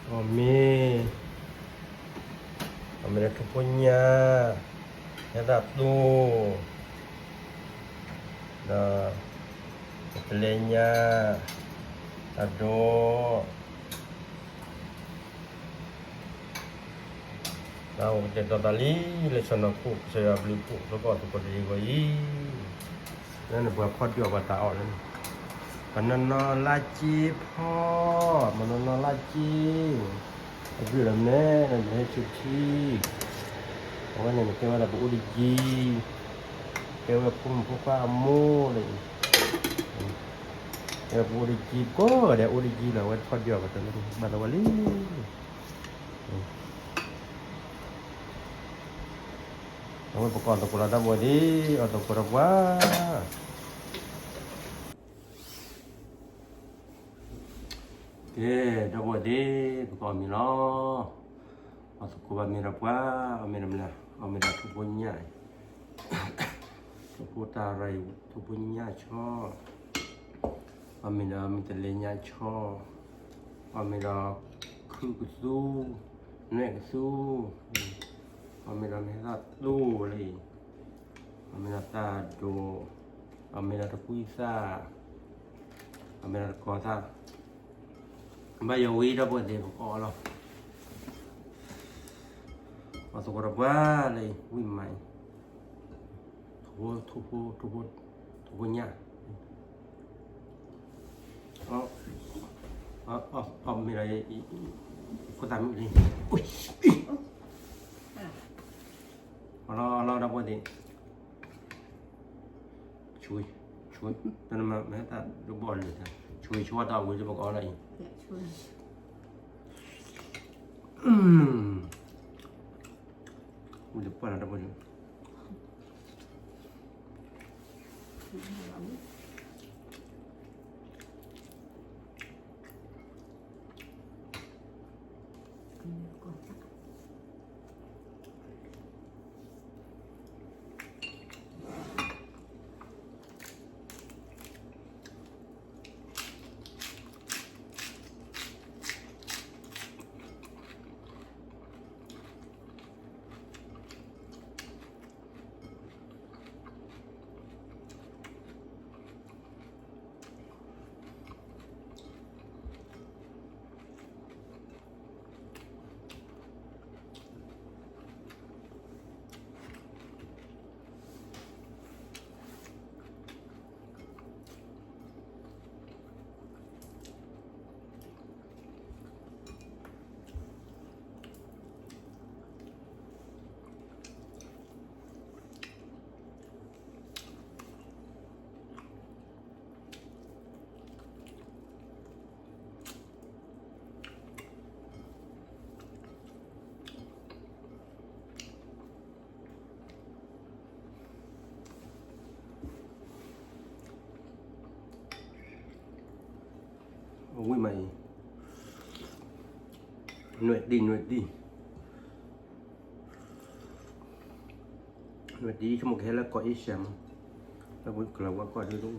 အီၣ်မ့ၤ, အီၣ်မ့ၤဒီးထူဖိညၣ်, ဟဲသၣ်တိၢ်, ဒီး ပလဲညၣ်, တၢ်ဒိး ဒီးအိၣ်ကတဲာ်ကတီၤသးလံ လၢစီၢ်နီၤခိၣ် ကစၢ်ယွၤအဘျုးအဖှိၣ် လၢပအီၣ်သကိးတရံးအဂီၢ်အံၤ, လၢနပှၤဖီၣ်ဒုးအီၣ်ပှၤတၢ်အီၣ်လၢန့ၣ်, ပနီၢ်နီၢ်လါက့ဖီ, ပနီၢ်နီၢ်လါက့, အဘျုးလၢမဲာ် နဟဲဆူထံ, အဝဲန့ၣ်နကဲဝဲဒၣ်ပအိၣ်တယံၤ, ကဲဝဲဖိမုၣ်ဖိခွါအမိၢ်လၢအံၤ, ကဲဝဲပအိၣ်တယံၤ ကိးဂၤဒဲးအိၣ်တယံၤလီၤ အဝဲဖီၣ်ဒုးအီၣ်ပှၤတၢ်လၢန့ၣ် ဘၣ်သးဝဲလံ. အဝဲပကအီၣ်သကိးလီၤ ဒီပုၢ်ဝဲၢ်သ့ၣ်, အီၣ်သကိးဒီးပှၤ. ကဲ, ဒီပုၢ်ဝဲၢ်သ့ၣ်, ပကအီၣ်မ့ၤလီၤ. အီၣ်သကိးဘၣ်မ့ၤဒီးပှၤ, အီၣ်မ့ၤဒီးမနုၤလဲၣ်, အီၣ်မ့ၤဒီးထူဖိညၣ်, ထူဖိတၢ်ရၤအံၤ ထူဖိညၣ်ဆီ, အီၣ်မ့ၤဒီးမ့ၢ်တလဲညၣ်ဆီ, အီၣ်မ့ၤဒီးခုကသူ, နွဲၣ်ကသူ, အီၣ်မ့ၤဒီးမ့ၢ်သၣ်တိၢ်လၢအံၤ, အီၣ်မ့ၤဒီးသၣ်ဒိး, အီၣ်မ့ၤဒီးတကွံသၣ်, အီၣ်မ့ၤဒီးတကီၤသၣ်, ဘၣ်ယိၣ်ဝံၤ ဒီပုၢ်ဝဲၢ်သ့ၣ် ပကအီၣ်လီၤ. အီၣ်သကိးဒီးပှၤလၢအံၤ ဝံၣ်မးအံၤ, ထူဖိ, ထူဖိ, ထူဖိညၣ်, အီၣ်မ့ၤဒီး ဖိသၣ်မုၣ်လံ, အီၣ်လီၤ အီၣ်လီၤ ဒီပုၢ်ဝဲၢ်သ့ၣ်, ဆိ, ဆိ, တနမၤမ့ၢ်တၢ်ဒိးဘီၣ်လၢာ်, ဆိဆိတၢ်ဝံၤလၢပကအီၣ်လၢအံၤ, ဝံၤလၢပှၢ်လီၤ ဒီပုၢ်ဝဲၢ်သ့ၣ်.ဝံၣ်မးအံၤ, နွဲၣ်တံၢ် နွဲၣ်တံၢ်, နွဲၣ်တံၢ် ဆိကမိၣ်ကဟဲလၢကီၢ်အ့ရှၢၣ်မး, လၢပကလၤဝါကီၢ်ဒ်သိး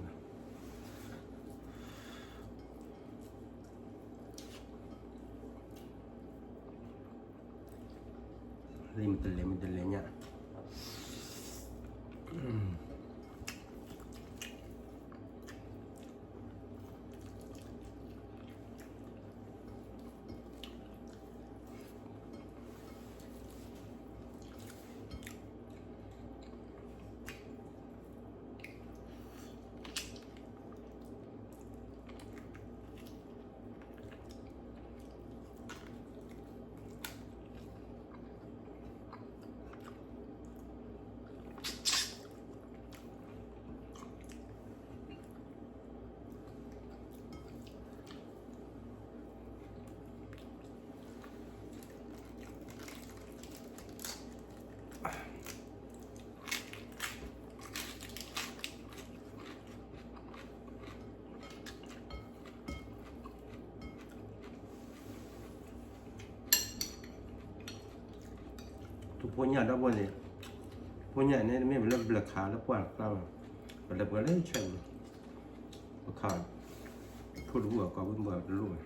လၢမ့ၢ်တလဲၤ မ့ၢ်တလဲၤညါ, ထူဖိညၣ် ဒီပုၢ်ဝဲၢ်သ့ၣ်, ထူဖိညၣ်န့ၣ် တမ့ၢ်ပလၢပျၢၤခးလၢပှၢ်တကျါဘၣ်, ပလဲၤပှဲၤလၢဆဲးန့ၣ်, ပခး, ထိၣ်တဘူၣ်အကီၢ်ဘုဘၢတလိၣ်ဘၣ်.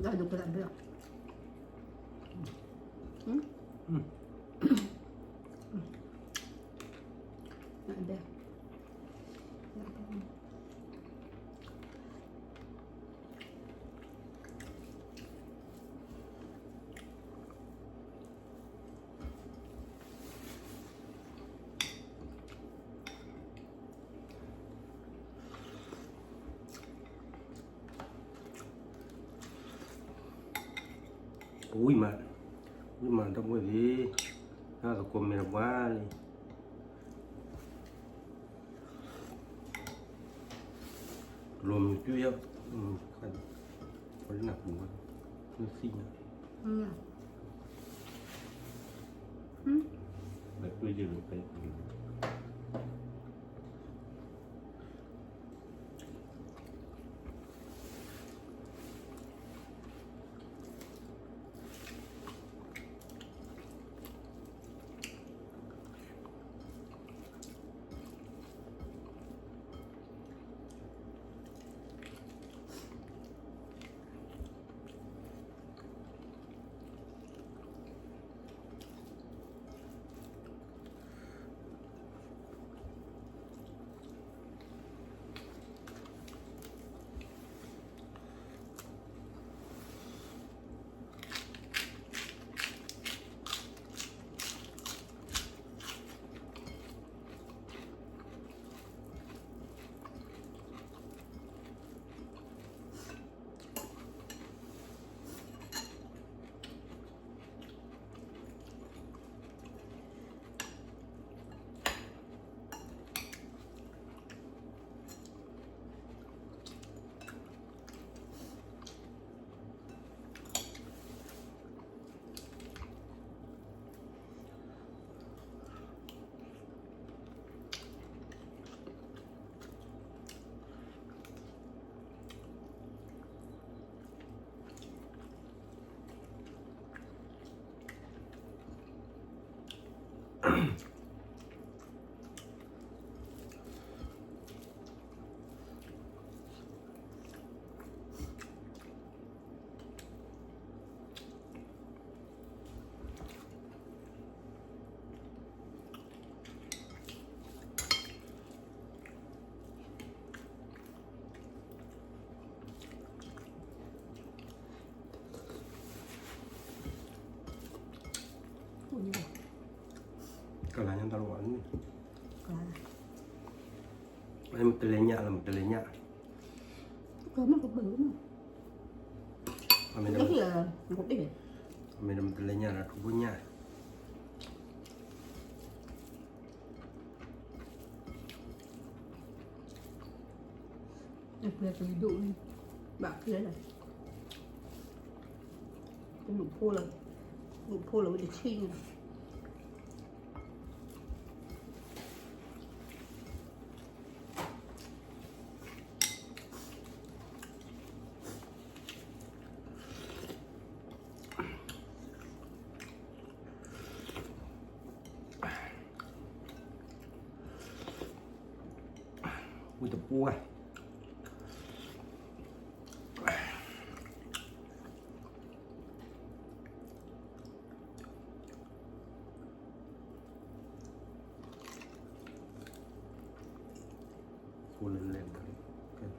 ဒၣ်ဒိၣ်ကဒၣ်ဘျီ. ဝံၣ်မး, ဝံၣ်မးတၢ်ဘှဲၣ်လံ, တၢ်သကိးမဲာ်တဘှါလံ. လီၤမုၢ်တူၢ်ယီၤ, ပှၤလၢနၢ်ပူၤဘၣ်, နသံၣ်ညါ, ဘၣ်တူၢ်ယီၤလီၤဖဲ ကလၤညါတၢ်လီၤဝဲန့ၣ်, မတလဲၤညၣ်လီၤ မတလဲၤညၣ်, မ့ၢ်ဒီးမတလဲၤညၣ်ဒီးထူဖိညၣ် အပှဲၤကဒိၣ်န့ၣ် ဘၣ်ကျဲလီၤ, ကလူၣ်ဖိလီၤ, လူၣ်ဖိလီၤဝဲတဆံန့ၣ်လီၤ. ဝံၣ်တပူၤဧါ. ဖိလၢလဲၤမး, အ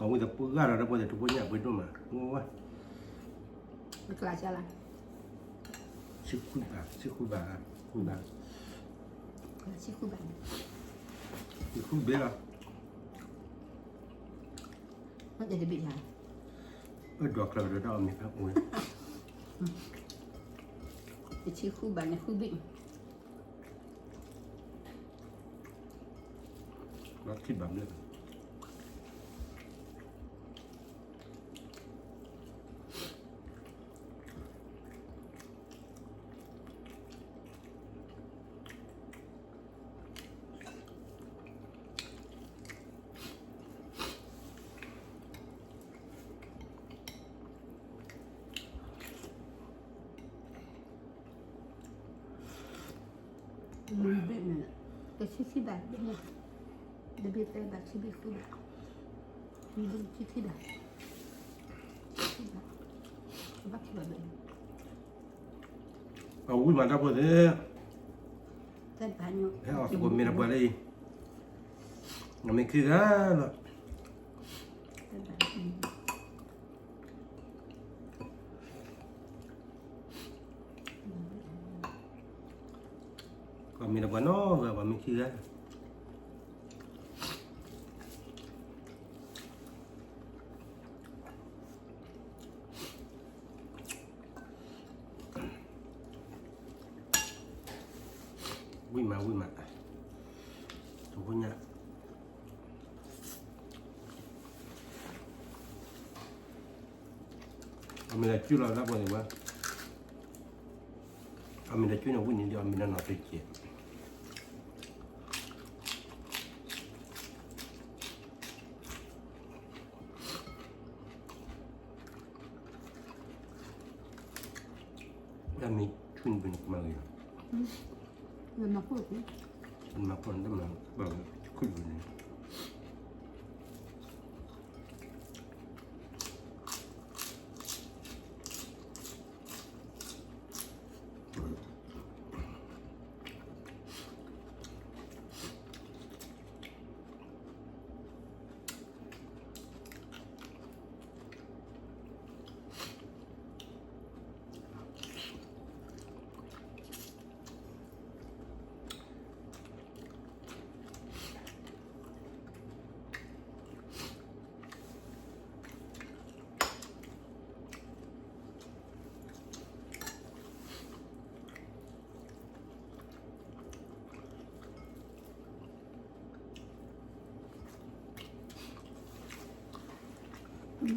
အဝဲသပှၢ်ဂၤဒီး တၢ်ပှဲၤသ့ၣ် တဖိညၣ်ပှဲၤဒိၣ်မး, ဝဲဝဲ, ဆံဃုဘး, ဆံဃုဘး, ဃုဘး, ဆံဃုဘး, ဆံဃုဘးလီၤ, အဒိးကျၢၤဒီးတၢ်အီၣ်မ့ၤဖးအိၣ်, တဆံဃုဘးန့ၣ် ဃုဘ့ၣ် လီၤခံဘးဘျဲၣ်, ဘ့ၣ်န့ၣ်, တဆံခံဘးဘ့ၣ်ညါ, တဘ့ၣ်သၢဘး ခံဘ့ၣ်ဃုဘး, ခံဘ့ၣ်ခံခံဘး, ခံဘး, ဘၣ်ခံဘးဘ့ၣ်န့ၣ်, အဝံၣ်မးတၢ်ဖိသ့ၣ်, ဟဲအီၣ်သကိးမ့ၢ်တပှၤလၢအံၤ, နမ့ၢ်ခံဂၤလီၤ. ပှၤမ့ၢ်တပှၤနီတဂၤ ပှၤမ့ၢ်ခံဂၤ, ဝံၣ်မး ဝံၣ်မး, တဖိညၣ် အမ့ၢ်တၢ်စုလီၤ တၢ်ပှဲၤန့ၣ်ဝဲ, အမ့ၢ်တၢ်စုန့ၣ်ဝံၣ်န့ၣ်ဒီး အမ့ၢ်တၢ်နီၤဖးကဲး, တၢ်မ့ၢ်ဆူၣ်န့ၣ် ပန့ၣ်ကမၤဂ့ၤလီၤ, မၤခိၣ်န့ၣ် တၢ်မၤဘၣ်ဝဲ ဆူၣ်န့ၣ်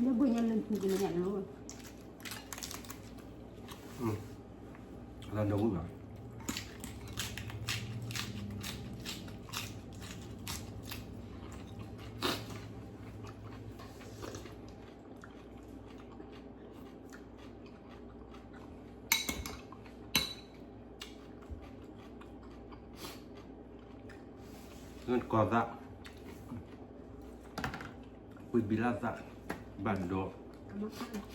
လၢဘိညါလၢနထူၣ်ကနၣ်လီၤ, လၢဒိဝံၣ်ဘၣ် ကီၢ်သး, ကွံာ်ဘံလၢသး, ဘၣ်ဒီး, ကမၤခးဒီး,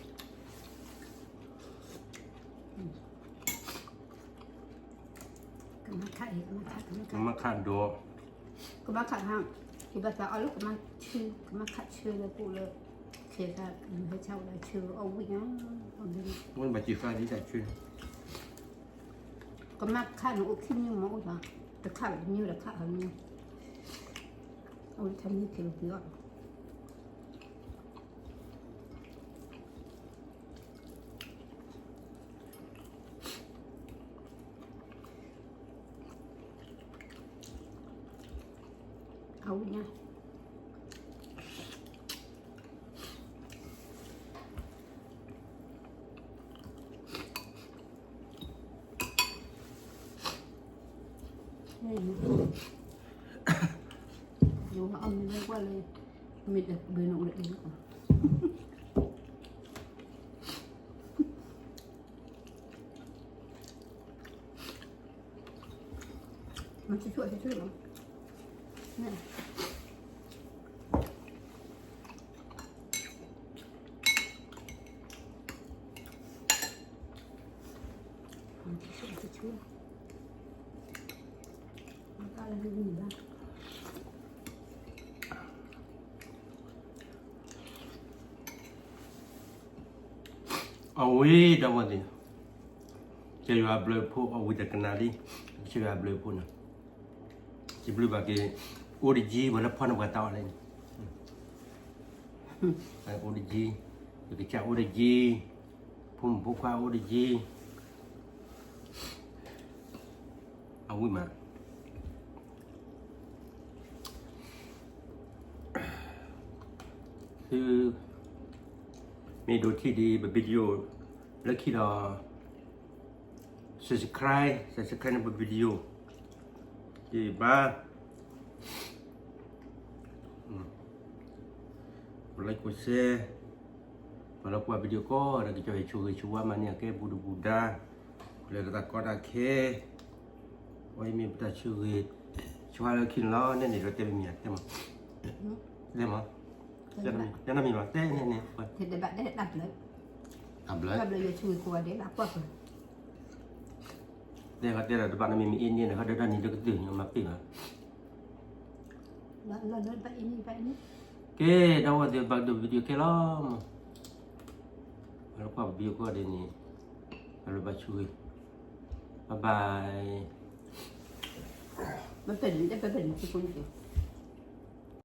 ကမၤခးဟါ, ကဘၣ်သးအီၣ်လၢကမၤဆၢ, ကမၤခးဆၢလၢပအိၣ်လၢ, ခဲသး, ဟဲဆါဝဲဒၣ်ဆၢအီၣ်ဝံၣ်ညါ, ဝဲဘၣ်စံးဃာ်ဒ်တၢ်ဆၢ ကမၤခးန့ၣ်အိၣ်ခံမံၤမ့ၢ်အိၣ်သး, တခးဘၣ်တမံၤဒီးခးအီၤမံၤ, အိၣ်လၢထါမံၤဖံးလီၤပှ့ၤအီၣ်, အဝံၣ်ညါ ယအီၣ်မ့ၤလၢကွၢ်လၢ, မ့ၢ်တဘၣ်နအိၣ်လၢအံၤလီၤ, မ့ၢ်ဆူၣ်ဆူၣ်ဆူၣ်လီၤ, မ့ၢ်ဆူၣ်ဆူၣ်လီၤ, မ့ၢ်တၢ်လၢမ့ၢ်ဘၣ်. အဝံၤဒီးဝဲသ့ၣ်, ကစၢ်ယွၤဘျုးဖှိၣ်အဝံၤတကနၣ်လံ, ကစၢ်ယွၤဘျုးဖှိၣ်န့ၣ်, ယဘျုးဘၣ်က့ၤ, အိၣ်တယံၤ ပှၤလၢဖီန့ၣ်ပှၤတၢ်အီၣ်လဲၣ်န့ၣ်, အိၣ်တယံၤ, ယကစၢ်အိၣ်တယံၤ, ဖိမုၣ်ဖိခွါအိၣ်တယံၤ, အဝံၤမး သုမ့ၢ်ဒိးထံၣ်ဒံးပ video လၢခံဒီး subscribe subscribe န့ၣ်ပ video ဒံးဘၣ်, like share ပှၤလၢကွၢ် video ကိးဂၤဒဲး ကစၢ်ယွၤဆိၣ်ဂ့ၤဆိၣ်ဝါမၤန့ၢ်အကဲဘူးဒုးဘူးဒါ, လၢတၢ်ကီတၢ်ခဲ, အဝဲမ့ၢ်ပတၢ်ဆိၣ်ဂ့ၤဆိၣ်ဝါလၢခံန့ၣ်လီၤ. နဲန့ၣ်ဒီးတဲမ့ၢ်မ့ၢ်ဧါ, တဲမ့ၢ်, တဲမ့ၢ်, တဲနီတမံၤဘၣ်, တဲန့ၣ်န့ၣ်, တၢ်ဘျၢ, တဲဒီးတဘၣ်န့ၣ်မ့ၢ်မ့ၢ်အ့န့ၣ်ဒီး ဟဲဒၣ်တၢ်နံၤလၢကတၢၢ်န့ၣ် မၤပ့ၢ်ဘၣ်. ကဲ, ဒီးဝဲသ့ၣ် back to video ကဲလီၤမး, လၢကွၢ် video ကိးဂၤဒဲးန့ၣ်, အလၢဘၣ်ဆိၣ်ဂ့ၤ, bye bye.